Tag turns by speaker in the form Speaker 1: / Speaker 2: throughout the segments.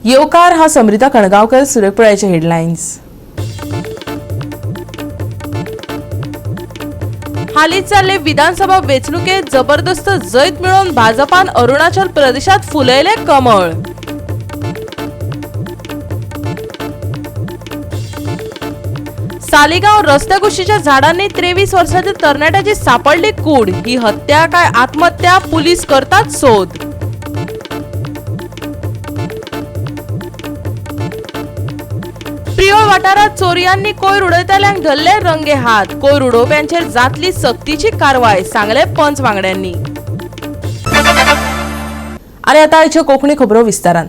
Speaker 1: येवकार. हा समृता कणगावकर. सुरेखपुराचे हेडलायन्स. हालींच जाल्ले विधानसभा वेंचणुकेत जबरदस्त जैत मेळोवन भाजपान अरुणाचल प्रदेशात फुलयलें कमळ. सालिगांव रस्त्याकुशीच्या झाडांनी 23 वर्साच्या तरणाट्याची सापडली कूड. ही हत्या काय आत्महत्या, पुलीस करतात सोद. प्रियोळ वाठारात चोरयांनी कोयर उडयतल्यांक धरले रंगे हात. कोयर उडोवप्यांचेर जातली सक्तीची कारवाय, सांगले पंच वांगड्यांनी. आणि आता आयच्यो कोंकणी खबरो विस्तारान.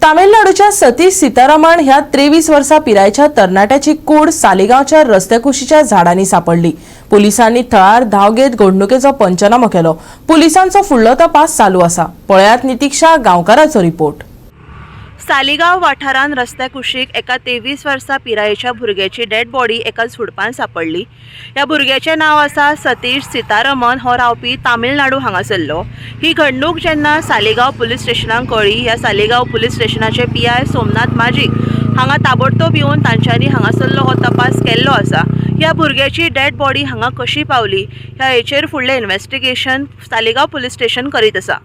Speaker 1: तामिळनाडूच्या सतीश सीतारामन ह्या 23 वर्सां पिरायेच्या तरणाट्याची कूड सालिगांवच्या रस्त्याकुशीच्या झाडांनी सापडली. पुलिसांनी थळार धांव घेत घडणुकेचो पंचनामो केलो. पुलिसांचो फुडलो तपास चालू आसा. पळयात नितिक्षा गांवकाराचो रिपोर्ट.
Speaker 2: सालिगांव वाठारांत रस्त्या कुशीक एका 23 वर्सां पिरायेच्या भुरग्याची डेड बॉडी एका झुडपान सांपडली. ह्या भुरग्याचें नांव आसा सतीश सीतारमन. हो रावपी तामिळनाडू हांगासरलो. ही घडणूक जेन्ना सालिगांव पुलीस स्टेशनाक कळ्ळी, ह्या सालिगांव पुलीस स्टेशनाचे पीआय सोमनाथ माजीक हांगा ताबडतोब येवन तांच्यांनी हांगासरलो हो तपास केल्लो आसा. ह्या भुरग्याची डेड बॉडी हांगा कशी पावली ह्या हेचेर फुडलें इन्वेस्टिगेशन सालिगांव पुलीस स्टेशन करीत आसा.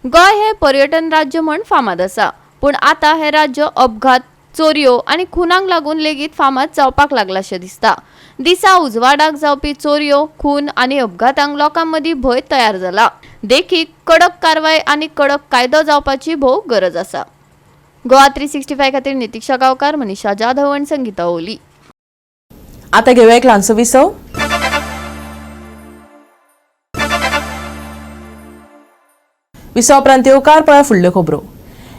Speaker 3: गोंय हे पर्यटन राज्य म्हण फामाद आसा, पूण आतां हें राज्य अपघात, चोरयो आनी खुनांक लागून लेगीत फामाद जावपाक लागलाशें दिसता. दिसा उजवाडाक जावपी चोरयो, खून आनी अपघातांक लोकां मदीं भंय तयार जाला. देखीक कडक कारवाय आनी कडक कायदो जावपाची भोव गरज आसा. गोवा 365 खातीर नितिक्षा गांवकार, मनीषा जाधव आनी संगीता ओली.
Speaker 1: आता घेवया एक ल्हानसो विसव. विसवा उपरांत येवकार. पळया फुडल्यो खबरो.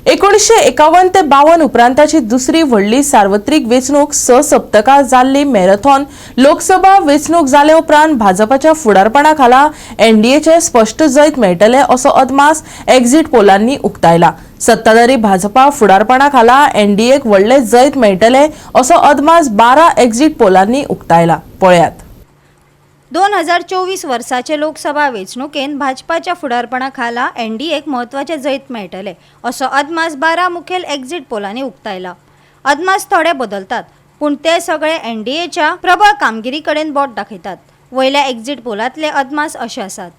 Speaker 1: 1951 ते 52 उपरांताची दुसरी व्हडली सार्वत्रिक वेंचणूक 6 सप्तकां जाल्ली मॅरेथॉन लोकसभा वेंचणूक जाले उपरांत भाजपाच्या फुडारपणा खाला एनडीएचे स्पश्ट जैत मेळटले असो अदमास एक्झिट पोलांनी उक्तायला. सत्ताधारी भाजपा फुडारपणा खाला एनडीएक व्हडले जैत मेळटले असो अदमास 12 एक्झिट पोलांनी उक्तायला. पळयात.
Speaker 4: 2024 वर्साचे लोकसभा वेंचणुकेन भाजपाच्या फुडारपणा खाला एनडीएक म्हत्वाचें जैत मेळटलें असो अदमास 12 मुखेल एक्झिट पोलांनी उक्तायला. अदमास थोडे बदलतात, पूण ते सगळे एनडीएच्या प्रबळ कामगिरी कडेन बोट दाखयतात. वयल्या एक्झिट पोलांतले अदमास अशे आसात.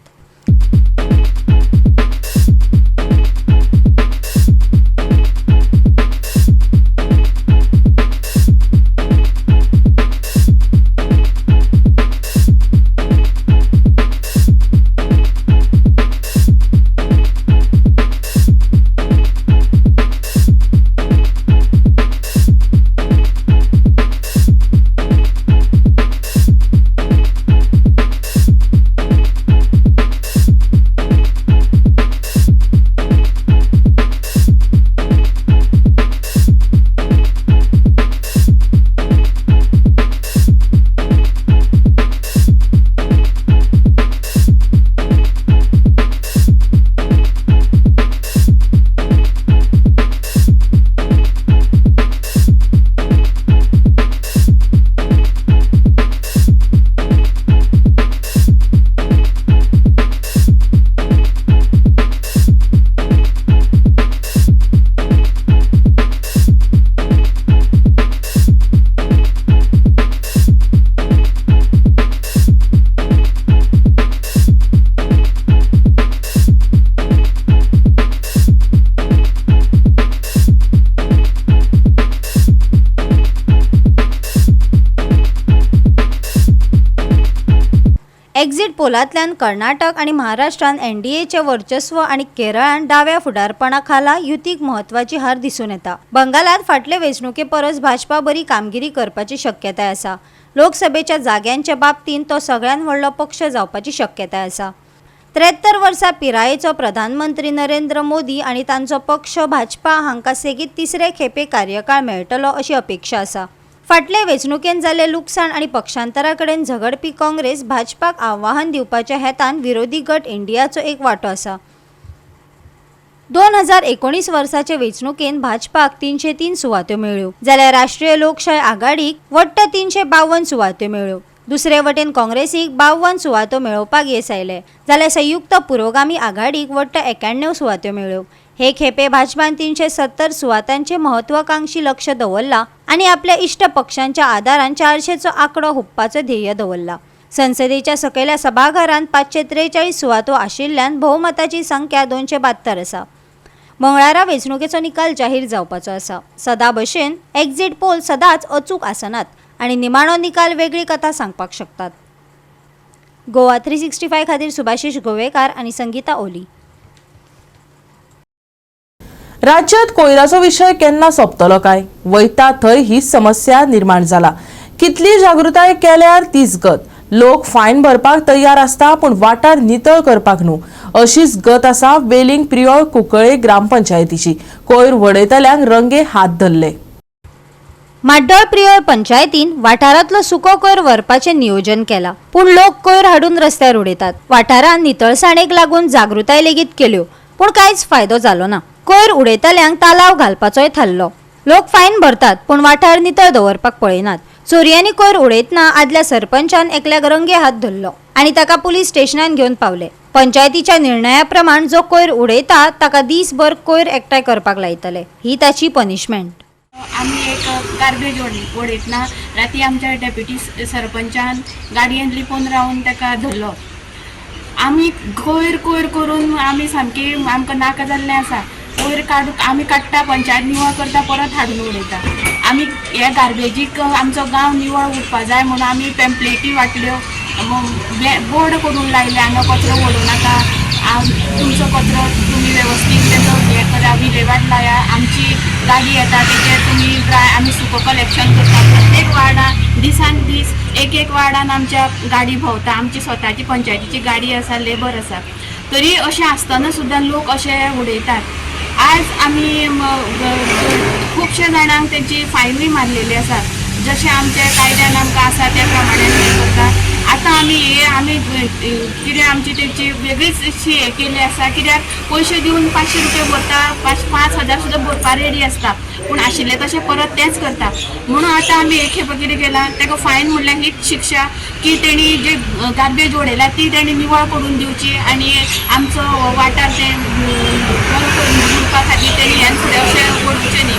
Speaker 4: एक्झिट पोलांतल्यान कर्नाटक आनी महाराष्ट्रान एनडीएचें वर्चस्व आनी केरळान डाव्या फुडारपणा खाला युतीक म्हत्वाची हार दिसून येता. बंगालांत फाटले वेंचणुके परस भाजपा बरी कामगिरी करपाची शक्यताय आसा. लोकसभेच्या जाग्यांचे बाबतींत तो सगळ्यांत व्हडलो पक्ष जावपाची शक्यताय आसा. 73 वर्सां पिरायेचो प्रधानमंत्री नरेंद्र मोदी आनी तांचो पक्ष भाजपा हांकां सेगीत तिसरे खेपे कार्यकाळ मेळटलो अशी अपेक्षा आसा. फाटले वेंचणुकेन जाल्लें लुकसाण आनी पक्षांतरा कडेन झगडपी काँग्रेस भाजपाक आव्हान दिवपाच्या हेतान विरोधी गट इंडियाचो एक वांटो आसा. 2019 वर्साचे वेंचणुकेन भाजपाक 303 सुवात्यो मेळ्ळ्यो, जाल्यार राष्ट्रीय लोकशाय आघाडीक वट्ट 352 सुवात्यो मेळ्ळ्यो. दुसरे वटेन काँग्रेसीक 52 सुवातो मेळोवपाक येस आयलें, जाल्यार संयुक्त पुरोगामी आघाडीक वट्ट 91 सुवातो मेळ्ळ्यो. हे खेपे भाजपान 370 सुवातांचे महत्वाकांक्षी लक्ष दवरला आनी आपल्या इश्ट पक्षांच्या आदारान 400चो आंकडो हुपपाचो ध्येय दवरला. संसदेच्या सकयल्या सभाघरांत 543 सुवातो आशिल्ल्यान भोवमताची संख्या 272 आसा. मंगळारा वेंचणुकेचो निकाल जाहीर जावपाचो आसा. सदा भशेन एक्झिट पोल सदांच अचूक आसनात आनी निमाणो निकाल वेगळी कथा सांगपाक शकतात. गोवा 365 खातीर सुभाषीश गोवेकार आनी संगीता ओली.
Speaker 1: राज्यात कोयराचो विशय केन्ना सोंपतलो काय? वयता थंय हीच समस्या निर्माण जाला. कितली जागृताय केल्यार तीच गत. लोक फायन भरपाक तयार आसता पूण वाठार नितळ करपाक न्हू, अशीच गत आसा वेलिंग प्रियोळ कुंकळे ग्रामपंचायतीची. कोयर वडयतल्यांक रंगे हात धरले.
Speaker 4: माड्डोळ प्रियोळ पंचायतीन वाठारांतलो सुको कोयर व्हरपाचें नियोजन केलां, पूण लोक कोयर हाडून रस्त्यार उडयतात. वाठारांत नितळसाणेक लागून जागृताय लेगीत केल्यो, पूण कांयच फायदो जालो ना. कोयर उडयतल्यांक तालाव घालपाचोय थारलो. लोक फायन भरतात पूण वाठार नितळ दवरपाक पळयनात. चोरयांनी कोयर उडयतना आदल्या सरपंचान एकल्याक रंगे हात धरलो आनी ताका पुलीस स्टेशनान घेवन पावले. पंचायतीच्या निर्णया प्रमाण जो कोयर उडयता ताका दीसभर कोयर एकठांय करपाक लायतले, ही ताची पनिशमेंट.
Speaker 5: आमी एक गार्बेज उडयतना राती आमच्या डेप्युटी सरपंचान गाडयेन लिपोवन रावन ताका धरलो. आमी कोयर कोयर करून आमी सामकी आमकां नाका जाल्लें आसा. कोयर काडून आमी काडटा, पंचायत निवळ करता, परत हाडून उडयता. आमी हे गार्बेजीक आमचो गांव निवळ उरपा जाय म्हणून आमी पेम्पलेटी वांटल्यो, बोर्ड करून लायले, हांगा कचरो उडोवं नाका, तुमचो कचरो तुमी वेवस्थीत तेजो हें करा, विलेवाट लाया, आमची गाडी येता तेजेर तुमी ड्राय, आमी सुको कलेक्शन करता. प्रत्येक वार्डान दिसान दीस एक एक वार्डान आमच्या गाडी भोंवता. आमची स्वताची पंचायतीची गाडी आसा, लेबर आसा, तरी अशें आसतना सुद्दां लोक अशे उडयतात. आज आमी खुबशे जाणांक तेची फायनूय मारलेली आसा. जशें आमच्या कायद्यान आमकां आसा त्या प्रमाणे हें करता. आतां आमी हे आमी कितें आमची तेची वेगळीच अशी हें केल्ली आसा, कित्याक पयशे दिवन 500 रुपया भरता, 5,000 सुद्दां भरपा रेडी आसता, पूण आशिल्ले तशें परत तेंच करता. म्हणून आतां आमी एक खेपो कितें केलां, ताका फायन म्हणल्यार हीच शिक्षा की तेणी जे गार्बेज उडयला ती तेणी निवळ करून दिवची आनी आमचो हो वाठार ते बरो करून उरपा खातीर तेणी ह्यान फुडें अशें उडोवचें न्ही.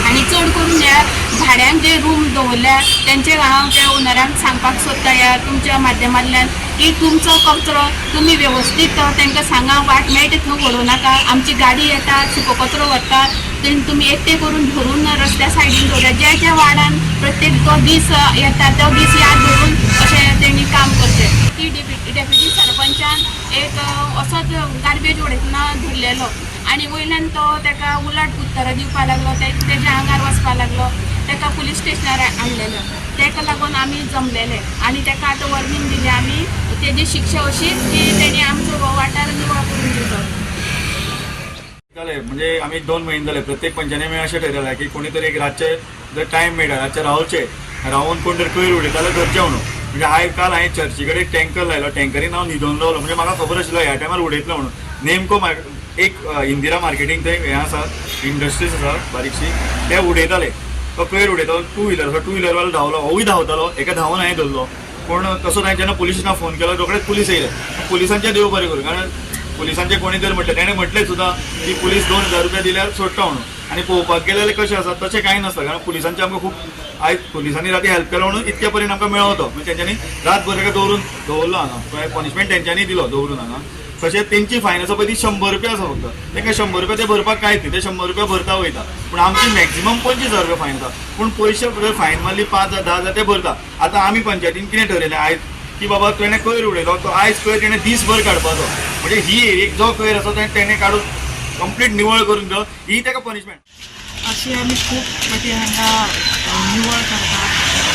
Speaker 5: आनी चड करून ह्या भाड्यांक जे रूम दवरल्या तेंचे हांव त्या ओनरांक सांगपाक सोदता ह्या तुमच्या माध्यमांतल्यान की तुमचो कचरो तुमी वेवस्थीत तांकां सांगा, वाट मेळटा थंय उडोवं नाका. आमची गाडी येता, सुको कचरो व्हरता, तेणी तुमी एकटे करून धरून रस्त्या सायडीन दवरया. ज्या ज्या वार्डान प्रत्येक तो दीस येता तो दीस याद धरून अशें तेणी काम करचें. ती डेप्युटी सरपंचान एक असोच गार्बेज उडयतना धरलेलो आनी वयल्यान तो ताका उलट उत्तरां दिवपाक लागलो, तेज्या आंगार वचपाक लागलो, ताका पुलीस स्टेशनार हाडलेलो. ताका लागून आमी जमलेले आनी ताका आतां वॉर्निंग दिली आमी, तेजी शिक्षा अशीच की तेणी आमचो हो वाठार निवळ करून दिवचो.
Speaker 6: जाले म्हणजे आमी 2 म्हयने जाले प्रत्येक पंचायतीन आमी अशें ठरयलां की कोणी तरी एक रातचे जर टायम मेळटा रातचे रावचे, रावन कोण तरी कोयर उडयता जाल्यार धरचें म्हणून. म्हणजे हांवें काल हांवें चर्ची कडेन एक टँकर लायलो, टँकरीन हांव न्हिदोन रावलो, म्हणजे म्हाका खबर आशिल्लो ह्या टायमार उडयतलो म्हणून. नेमको एक इंदिरा मार्केटींग थंय हें आसा, इंडस्ट्रीज आसा बारीकशी, ते उडयताले, तो कोयर उडयतालो. टू व्हिलर आसा, टू व्हिलरवालो धांवलो, होवूय धांवतालो, एका धांवन हांवें धरलो. पूण तसो ताणें जेन्ना पुलीस स्टेशनाक फोन केलो रोखडेच पुलीस येयले. पुलिसांचें देव बरें करूं, कारण पुलिसांचे कोणी जर म्हटलें, तेणें म्हटलें सुद्दां की पुलीस 2000 रुपया दिल्यार सोडटा म्हणून. आनी पळोवपाक गेले जाल्यार कशें आसा, तशें कांय नासता, कारण पुलिसांचे आमकां खूब आयज पुलिसांनी राती हेल्प केलो म्हणून इतके पर्यंत आमकां मेळ्ळो तो. म्हणजे तेंच्यांनी रातभर ताका दवरून दवरलो हांगा, पनिशमेंट तेंच्यांनी दिलो दवरून हांगा. तशेंच तेंची फायन आसा पळय ती 100 रुपया आसा फक्त, तांकां 100 रुपया ते भरपाक कांयच न्ही, ते 100 रुपया भरता वयता. पूण आमची मॅक्झिमम 25,000 रुपया फायन आसा, पूण पयशे जर फायन मारली 5,000 10,000 ते भरता. आतां आमी पंचायतीन कितें ठरयलें आयज की बाबा तेणें कोयर उडयलो तो आयज कोयर तेणें दीसभर काडपाचो, म्हणजे ही एरियेक जो कोयर आसा तेणें काडून कंप्लीट निवळ करून दिलो, ही ताका पनिशमेंट.
Speaker 7: अशी आमी खूब फाटी हांगा निवळ करता,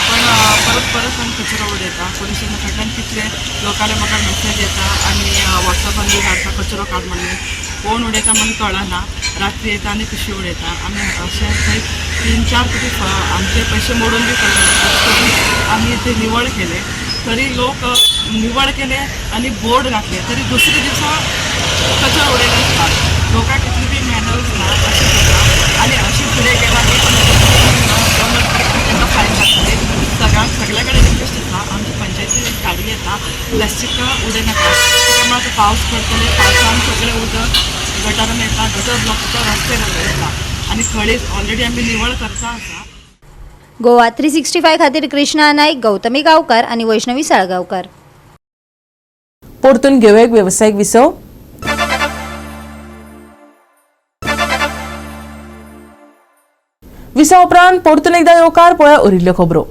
Speaker 7: पण परत परत आमी कचरो उडयता. पुलिसां कडल्यान कितले लोकांले म्हाका मेसेज येता आनी वॉट्सॅपान बी धाडटा कचरो काड म्हणून. कोण उडयता म्हणून कळना, रात्री येता आनी कशी उडयता. आमी अशें थंय 3-4 फाटी आमचे पयशे मोडून बी तरी आमी ते निवळ केले, तरी लोक निवळ केले आनी बोर्ड घातले तरी दुसरे दिसा कचरो उडयले आसता. लोकांक कितली बी मॅनर्स ना, अशें करता. आनी अशें फुडें गेला तांकां फायन घातले. सगळ्या सगळ्या कडेन रिक्वेस्ट आसा आमच्या. गटर ब्लॉक जाता रस्त्यार येता आनी खळी ऑलरेडी आमी निवळ करता आसा.
Speaker 4: गोवा 365 खातीर कृष्णा नाईक, गौतमी गावकर आणि वैष्णवी साळगावकर.
Speaker 1: परतून घेवया एक वेवसायीक विसव. विसव उपरांत परतून एकदा येवकार. पळया उरिल्ल्यो खबरो.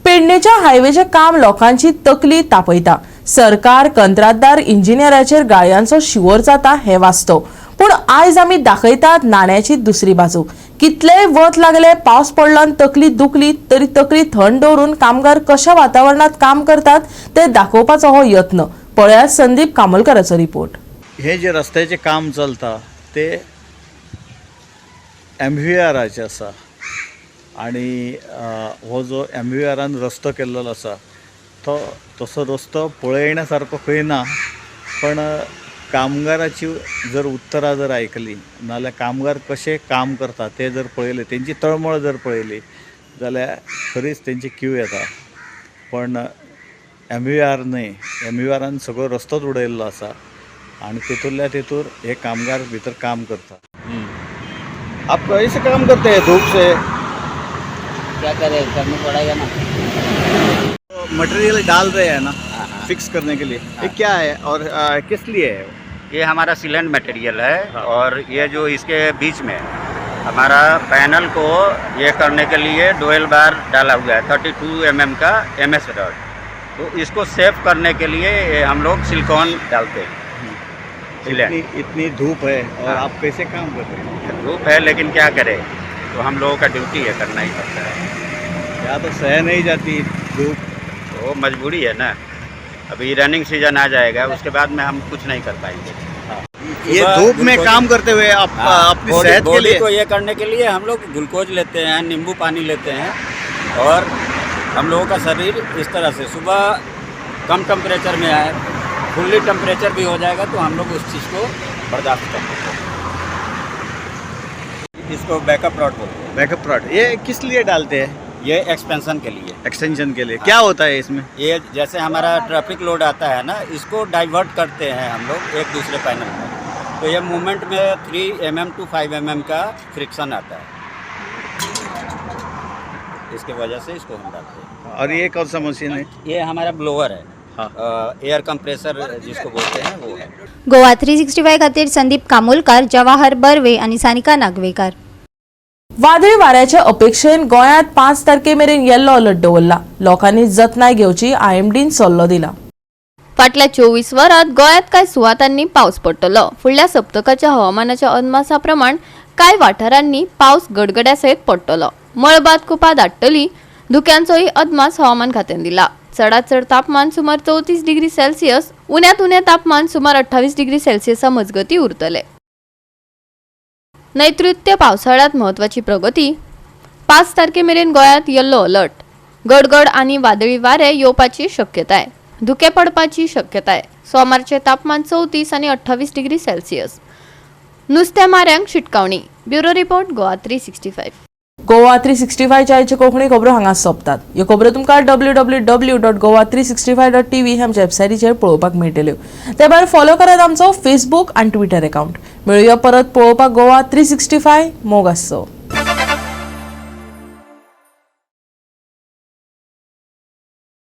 Speaker 1: पेडणेच्या हायवेचें काम लोकांची तकली तापयता. सरकार, कंत्राटदार, इंजिनियराचेर गाळयांचो शिंवोर जाता हें वास्तव. पूण आयज आमी दाखयतात नाण्याची दुसरी बाजू. कितलेय वत लागले, पावस पडलो आनी तकली दुखली तरी तकली थंड दवरून कामगार कशा वातावरणात काम करतात ते दाखोवपाचो हो यत्न. पळयात संदीप कामलकराचो रिपोर्ट.
Speaker 8: हे जे रस्त्याचें काम चलता ते एम व्ही आराचें आसा आनी हो जो एम व्ही आरान रस्तो केल्लो आसा तो तसो रस्तो पळयण्या सारको खंय ना, पण कामगाराची जर उत्तरां जर आयकली नाल्यार कामगार कशे काम करता ते जर पळयले, तेंची तळमळ जर पळयली जाल्यार खरीच तेंची कीव येता. पण एम व्ही आर न्हय, एम व्ही आरान सगळो रस्तोच उडयल्लो आसा आनी तेतूंतल्या तेतूर हे कामगार भितर काम करता. आप कैसे काम करते हैं धूप से?
Speaker 9: क्या करें, करना पड़ेगा ना.
Speaker 8: मटेरियल डाल रहे हैं ना फिक्स करने के लिए, ये क्या है और किस लिए है?
Speaker 10: ये हमारा सीलेंट मटेरियल है और ये जो इसके बीच में हमारा पैनल को ये करने के लिए डोयल बार डाला हुआ है, 32 mm का एमएस रॉड. तो इसको सेफ करने के लिए ये हम लोग सिलिकॉन डालते हैं सीलेंट.
Speaker 8: इतनी इतनी धूप है और आप कैसे काम कर रहे हैं?
Speaker 10: धूप है लेकिन क्या करें, तो हम लोगों का ड्यूटी है, करना ही पड़ता है.
Speaker 8: या तो सह नहीं जाती धूप.
Speaker 10: तो मजबूरी है ना. अभी रनिंग सीजन आ जाएगा, उसके बाद में हम कुछ नहीं कर पाएंगे.
Speaker 8: ये धूप में काम करते हुए आप अपनी सेहत के
Speaker 10: बॉडी
Speaker 8: लिए
Speaker 10: को ये करने के लिए हम लोग ग्लूकोज लेते हैं, नींबू पानी लेते हैं और हम लोगों का शरीर इस तरह से सुबह कम टेम्परेचर में आए, फुल्ली टेम्परेचर भी हो जाएगा तो हम लोग उस चीज़ को बर्दाश्त कर सकते हैं. इसको बैकअप रॉड बोलते हैं.
Speaker 8: बैकअप रॉड ये किस लिए डालते हैं?
Speaker 10: ये एक्सपेंशन के लिए.
Speaker 8: एक्सटेंशन के लिए. क्या होता है इसमें?
Speaker 10: ये जैसे हमारा ट्रैफिक लोड आता है ना, इसको डाइवर्ट करते हैं हम लोग एक दूसरे पैनल में. तो ये मूवमेंट में 3 mm टू 5 mm का फ्रिक्शन आता है, इसके वजह से इसको हम डालते हैं.
Speaker 8: और ये कौन सा मशीन है?
Speaker 10: ये हमारा ब्लोअर है. एयर कंप्रेसर जिसको बोलते हैं, वो है.
Speaker 4: गोवा 365 खातीर संदीप कामोलकर, जवाहर बर्वे आणि सानिका नागवेकर.
Speaker 1: वादळी वाऱ्याच्या अपेक्षेन गोंयांत 5 तारखे मेरेन येल्लो अलर्ट दवरला. लोकांनी जतनाय घेवची, आयएमडीन सल्लो दिला.
Speaker 3: फाटल्या 24 वरांत गोंयांत कांय सुवातांनी पावस पडटलो. फुडल्या सप्तकाच्या हवामानाच्या अदमासा प्रमाण कांय वाठारांनी पावस गडगड्या सयत पडटलो. मळबात कुपां दाट्टली. धुक्यांचोय अदमास हवामान खात्यान दिला. चडात चड तापमान सुमार 34 डिग्री सेल्सियस, उण्यात उणें तापमान सुमार 28 डिग्री सेल्सियसा मजगती उरतले. नैऋत्य पावसाळ्यात म्हत्वाची प्रगती. 5 तारखे मेरेन गोंयांत येल्लो अलर्ट. गडगड आनी वादळी वारे येवपाची शक्यताय. धुके पडपाची शक्यताय. सोमारचे तापमान 34 आनी 28 डिग्री सेल्सियस. नुस्तेमाऱ्यांक शिटकावणी. Bureau report, Goa 365.
Speaker 1: Goa 365च्या आयच्यो कोंकणी खबरो हांगा सोंपतात. ह्यो खबरो तुमकां www.goa365.tv ह्या आमच्या वेबसायटीचेर पळोवपाक मेळटल्यो. ते भायर फॉलो करात आमचो फेसबूक आनी ट्विटर अकाउंट. मेळुया परत पळोवपाक गोवा 365. मोग आसचो.